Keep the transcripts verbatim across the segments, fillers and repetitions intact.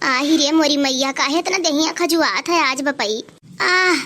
आही रे मोरी मैया, काहे इतना देहिया खजुआत है आज बपई। आह,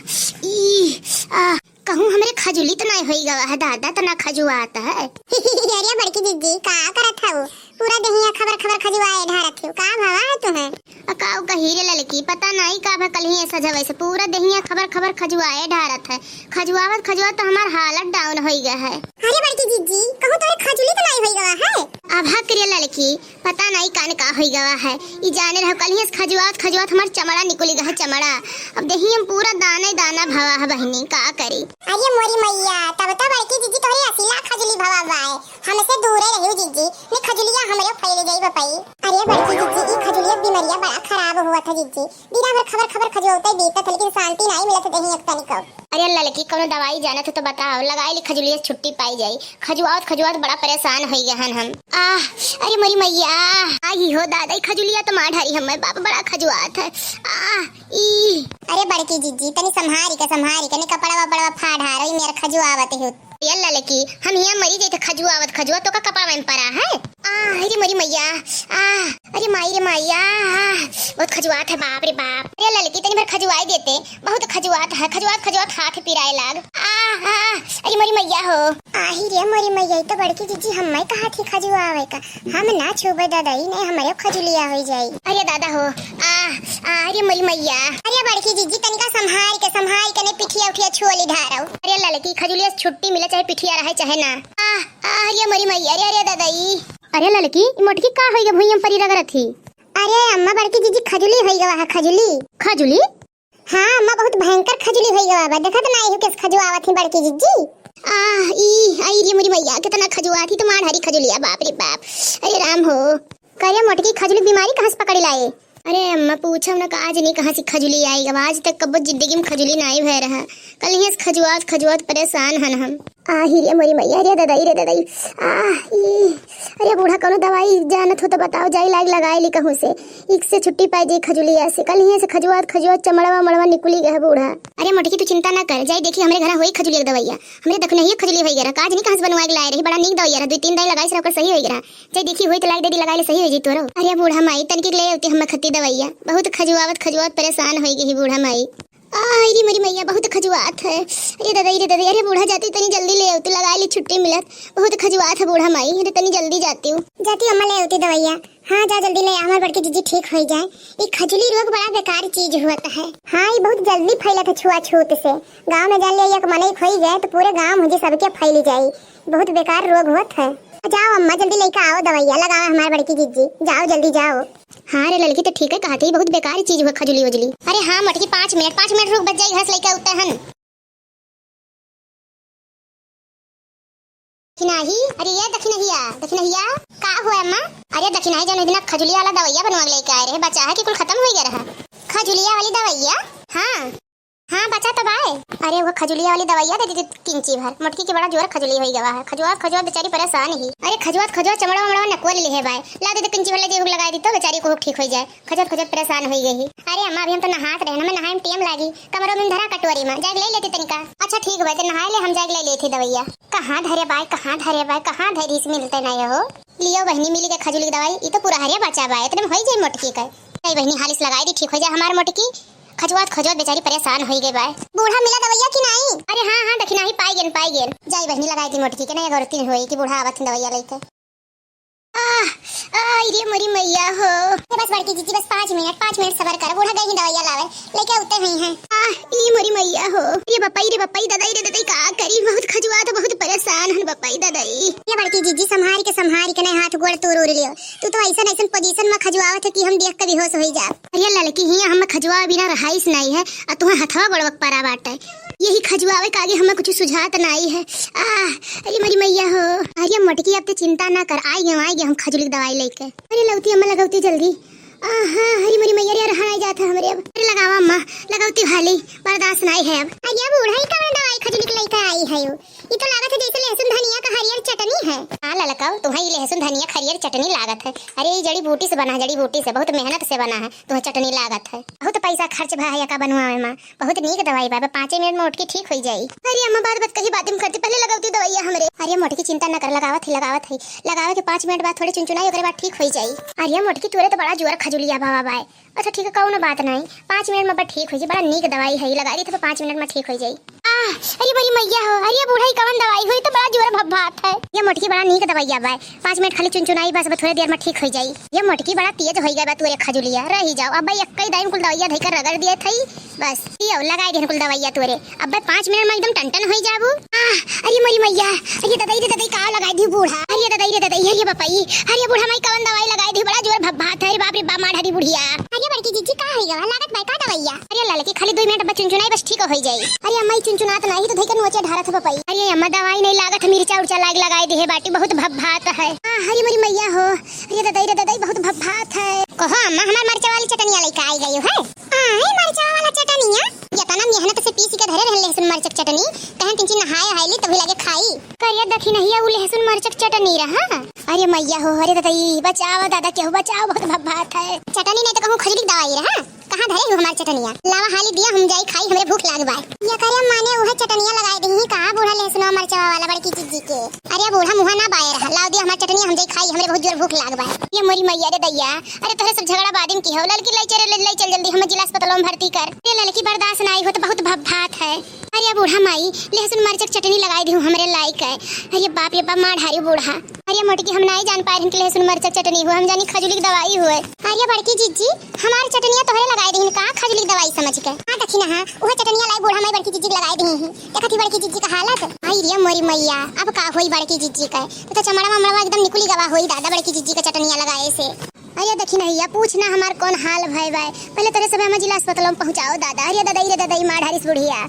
ई, आह, कहूँ हमरे खजुली त नाई होई गवा है दादा, तना खजुआत है। अरे बड़की जिज्जी, का करत हऊ? पूरा देहिया खबर खबर खजुआए ढारत हऊ, का भवा है तुम्हें? अ, काऊ कही रे ललकी, पता नाई का भा कलही ऐसा जब ऐसे पूरा देहिया खबर खबर खजुआए ढारत है। खजुआवत खजुआवत तो हमार हालत down होई गया है। अरे बड़की जिज्जी, कहूँ तोरे खजुली त नाई होई गवा है? अब हक रे ललकी, पता नाई कान का होई गवा है। ई जाने रहो, कलही से खजुआत खजुआत हमार चमड़ा निकली गवा है, चमड़ा। अब देहिया में पूरा दाना ही दाना भवा है बहिनी, का करी? अरे मोरी मैया, तब तो बड़की जिज्जी तोहरी असीला खजुली भवा बाए, हमसे दूरे रहियो जिज्जी, ने खजुलिया हमरे फैल जाई बपई। अरे बड़की जिज्जी, ई खजुलिया बीमारिया बड़ा खराब हुआ था जिज्जी, दिना भर खबर खबर खजुआते बीतत है, लेकिन शांति नाई मिलत देही एक तनिको। अरे ललकी, कौनो दवाई जानत हो तो बताओ, लगाई ली खजुलिया से छुट्टी पाई जाई। खजुआवत खजुआवत बड़ा परेशान होई गए हन हम। आह, अरे मोरी मैया, आई हो दादा, ई खजुलिया तो मार ढारी हमें, बाप बड़ा खजुआत है। आह, ई। अरे बड़की जिज्जी, तनी संभारी के, संभारी के, ने कपड़ा वपड़ा फाड़ हारो, ई मेर खजुआवत हो। ये ललकी, हम हियाँ मरी जाई थे खजुआवत खजुआवत, तो का कपड़ा में पड़ा है? आह, अरे मोरी मैया, आह, अरे माई रे माई, आह, आह, बहुत खजुआत है, बाप रे बाप। अरे ललकी, तनी भर खजुआई देते, बहुत खजुआत है, खजुआत खजुआत हाथ पिराए लाग। आह, आह, अरे मोरी मैया हो। आही रे मोरी मैया, ई तो बड़की जिज्जी हम्मे कहा थी खजुआवे का, हम ना छूबे दादा, ई नहीं हमरे खजुलिया होई जाई। अरे दादा हो, आह, आह, अरे मोरी मैया। अरे बड़की जिज्जी, तनिका संभारी के, संभारी के, नहीं पिठिया उठिया छुअली ढारौ। अरे ललकी, खजुलिया से छुट्टी मिले, चाहे पिठिया रहे चाहे ना। आह, आह, अरे मोरी मैया, अरे, अरे दादा ई। अरे ललकी, ई मोटकी का होई गे भुइयां परी रगड़त ही? अरे अम्मा, बड़की जिज्जी खजुली होई गवा है, खजुली। खजुली? हाँ अम्मा, बहुत भयंकर खजुली होई गवा बा, देखत ना आई हो कैसे खजुआवत ही बड़की जिज्जी। आह, ई, आई रे मोरी मैया, कितना खजुआत ही तुम्हार हरी खजुलिया, बाप रे बाप। अरे राम हो। करे मोटकी, खजुली बीमारी कहाँ से पकड़ लाए? अरे अम्मा, पूछो ना, का आज नहीं कहाँ से खजुली आई गवा, आज तक कबो जिंदगी में खजुली नाई भय रहा। कलही से खजुआत खजुआत परेशान हन हम। आही रे मोरी मैया, रे ददई, रे ददई। आह, ई। अरे बूढ़ा, कौनो दवाई जानत हो तो बताओ, जाई लाग लगाए ली कहूँ से। इक से छुट्टी पाई जाई खजुलिया से। कलही से खजुआत खजुआत चमड़वा मड़वा निकुली गए बूढ़ा। अरे मोटकी, तू चिंता ना कर, जाई देखी हमरे घर होई खजुलिया के दवाइया। हमरे दखनहिया खजुली होई गए रहा, का आज नहीं कहाँ से बनवा के लाए रही, बड़ा नीक दवाइया रहा, दुई तीन दाई लगाई से ओकर सही होई गए रहा। जाई देखी होई तो लाग दे दी, लगाए ले सही होई जी तोरो। अरे बूढ़ा माई, तनकी ले अउती हम खत्ती दवाइया, बहुत खजुआवत खजुआवत परेशान होई गई बूढ़ा माई। आह, रे मोरी मैया, बहुत खजुआत है। अरे दादा, अरे दादा, अरे बूढ़ा जाती तनी जल्दी ले अउती, लगाए ली छुट्टी मिलत। बहुत खजुआत है बूढ़ा माई, अरे तनी जल्दी जाती हूँ। जाती अम्मा ले अउती दवाइया। हाँ, जा जल्दी ले आ, हमार बड़की जिज्जी ठीक होई जाए। ई खजुली रोग बड़ा बेकार चीज हुआ है। हाँ, ई बहुत जल्दी फैलत है छुआछूत से। गाँव में जान ले एक मनई खोई जाए तो पूरे गाँव मुझे सबके फैली जाए। बहुत बेकार रोग होत है। जाओ अम्मा, जल्दी लेके आओ दवाइया, लगाओ हमार बड़की जिज्जी, जाओ जल्दी जाओ। हाँ रे ललकी, तो ठीक है कहत ही, बहुत बेकार चीज हुआ खजुली उजुली। अरे हाँ मोटकी, पाँच मिनट, पाँच मिनट रुक, बच जाई, घास लेके आते हन। दखिनाही, अरे ये दखिनहिया, दखिनहिया, का हुआ अम्मा? अरे दखिनाही, जौन दिन खजुलिया वाला दवाइया बनवा के लेके आए रहे, बचा है कि कुल खत्म हो गया रहा? खजुलिया वाली दवाइया? हाँ। हाँ, बचा तो बाय। अरे, वो खजुलिया वाली दवाइया दे दीदी किंची भर। मोटकी के बड़ा जोर खजुली होई गवा है। खजुआत खजुआत बेचारी परेशान ही। अरे, खजुआत खजुआत चमड़वा वमड़वा नकुआ ले है बाय। ला दीदी किंची भर ले जे हुक लगाई दी तो बेचारी को हुक ठीक होई जाए। खजुआत खजुआत परेशान होई गई ही। अरे अम्मा, अभी हम तो नहात रहे ना, मैं नहाए में टेम लागी। कमरो में धरा कटोरी में, जाके ले लेती तनिका। अच्छा ठीक बाय, तो नहाए ले, हम जाके ले लेती दवाइया। कहाँ धरे बाय, कहाँ धरे बाय, कहाँ धरी से मिलते नहीं हो। लियो बहिनी, मिली के खजुली के दवाई, ई तो पूरा हरिया बचा बाय, इतने में होई जाए मोटकी के। नहीं बहिनी, हालिस लगाई दी, ठीक हो जाए हमार मोटकी। खजुआत खजुआत बेचारी परेशान होई गई बाय। बूढ़ा मिला दवाइया कि नाई? अरे हाँ, हाँ, दखिनाही पाई गेन, पाई गेन। जाई बहिनी लगाई दी मोटकी के, नहीं अगर तीन होई कि बूढ़ा आवत हैं दवाइया लेके। आह, आई रे मोरी मैया हो। ए, बस बड़की जिज्जी, बस पाँच मिनट, पाँच मिनट सबर कर, बूढ़ा गई ही दवाइया लावे, लेके उते हुई हैं। आह, ई मोरी मैया हो। रे बपई, रे बपई, ददाई रे ददाई, का करी, बहुत खजुआत, बहुत परेशान हन बपई ददाई। ये बड़की जिज्जी, संभारी के, संभारी के, नहीं हाथ गोड़ तोड़ उड़ लियो। तू तो ऐसन ऐसन position में खजुआवत है कि हम देख के बेहोश होई जाब। अरे ललकी, हियां हम खजुआ बिना रहाइस नहीं है, आ तुहां हथवा गोड़वा के परा बाटे। यही खजुआवे के आगे हमें कुछ सुझात नहीं है। आह, अरे मोरी मैया हो। अरे मोटकी, अब ते चिंता ना कर, आई गए, आई गए हम खजुली के दवाई लेके। अरे लौती अम्मा, लगौती जल्दी। आहा, अरे मोरी मैया रे, रहा नहीं जात है हमरे अब। अरे लगावा अम्मा, लगौती भाली, बर्दाश्त नहीं है अब। अरे बूढ़ा, ई कवन दवाई खजली के लइका आई है यू। ई तो लागत है जैसे लहसुन धनिया का हरियर चटनी है। हाँ ललका, तुहा ई लहसुन धनिया का हरियर चटनी लागत है। अरे ई जड़ी बूटी से बना है, जड़ी बूटी से, बहुत मेहनत से बना है, तुहा चटनी लागत है। बहुत पैसा खर्च भा है एका बनवावे मा। बहुत नीक दवाई बा, बा पाँचे मिनट में मोटकी ठीक होई जाई। अरे अम्मा, बात बात कही बात में करती, पहले लगावती दवाइया हमरे। अरे मोटकी चिंता न कर, लगावत ही, लगावत ही, लगावे के पाँच मिनट बाद थोड़ी चुनचुनाई, ओकरे बाद ठीक होई जाई। अरे मोटकी, तोरे तो बड़ा जोर खजुलिया बाबा बाय। अच्छा ठीक है, कौनो बात नहीं, पाँच मिनट में बा ठीक होई जाई, बड़ा नीक दवाई है, लगा दी तो पाँच मिनट में ठीक होई जाई। आह, अरे मोरी मैया हो, अरे ये बूढ़ा, ई कवन दवाई होई, तो बड़ा जोर भभभात है। ये मोटकी बड़ा नीक दवाइया बाय, पाँच मिनट खाली चुनचुनाई बस, अब थोड़े देर में ठीक होई जाई। ये मोटकी बड़ा तेज होई गए बा तोरे खजुलिया, रही जाओ, अब भाई एक्कई दाई में कुल दवाइया धइकर रगड़ दिए थई, बस पियो, लगाई देहन कुल दवाइया तोरे, अब भाई पाँच मिनट में एकदम टनटन होई जाबू। आह, अरे मोरी मैया, अरे ददाई रे ददाई, का लगाई दी बूढ़ा, अरे ददाई रे ददाई, अरे बपई, अरे बूढ़ा माई कवन दवाई लगाई दी, बड़ा जोर भभभात है, अरे बाप रे बाप, मार हरी बुढ़िया। अरे बड़की जीजी, का होई गवा, लागत बा का दवाइया? अरे ललकी, खाली दुई मिनट बस चुनचुनाई, बस ठीक होई जाई। अरे अम्मा, ई चुनचुनात नहीं, तो धइकर नोचे ढारत है बपई। अरे अम्मा, दवाई नहीं लागत, मिर्चा उर्चा लाग लगाई देहे बाटी, बहुत भभभात है। हाँ, हरी मोरी मैया हो, अरे ददाई रे ददाई, बहुत भभभात है। कहो अम्मा, हमार मरचा वाली चटनिया लइका आई गई है। आए मरचा वाला चटनिया, इतना मेहनत से पीस के धरे रहन लहसुन मरचक चटनी, कहन तिनची नहाए आइली तभी लागे खाई। करिया दखिनहिया, उ लहसुन मरचक चटनी रहा। अरे मैया हो, अरे ददाई, बचाओ दादा, केहू बचाओ, बहुत भभभात है। चटनी नहीं तो कहूँ खजुली के दवाई रहा। कहाँ धरे हो हमार चटनिया? लावा हाली दिया, हम जाई खाई, हमरे भूख लाग बा। ये करे माने उहे चटनिया लगाई दही का बूढ़ा लहसुनवा मरचवा वाला बड़की जीजी के। अरे बूढ़ा मुँहा ना बाए रहा, लाव दिया हमार चटनिया, हम जाई खाई, हमरे बहुत जोर भूख लाग बा। ये मोरी मैया रे दैया, अरे तोहरे सब झगड़ा बादिम की हो, ललकी लाई चल, लाई चल जल्दी, हम जिला अस्पताल में भर्ती कर। ये ललकी बर्दाश्त ना आई हो तो बहुत भभभात है। अरे बूढ़ा माई, लहसुन मरचक चटनी लगाई दी हमरे लायक है। अरे बाप रे बाप, मार ढारी बूढ़ा। अरे मोटकी, हम नाई जान पाए रहन कि लहसुन मरचक चटनी हुए, हम जानी खजुली की दवाई हुए। अरे बड़की जीजी, हमार चटनिया तोहरे लगाई दीन का खजुली की दवाई समझ के? हाँ दखिनहा, उहे चटनिया लाई बूढ़ा माई बड़की जीजी के लगाई दी ही। देखत ही बड़की जीजी का हालत। आई रे मोरी मैया, अब का होई बड़की जीजी का? तो, तो चमड़वा ममड़वा एकदम निकुली गवा होई दादा बड़की जीजी का चटनिया लगाए से। अरे दखिनहिया, पूछ ना हमार कौन हाल भय बाय। पहले तोरे सब हमें जिला अस्पताल में पहुँचाओ दादा। अरे ददाई रे ददाई, मार ढारिस बुढ़िया।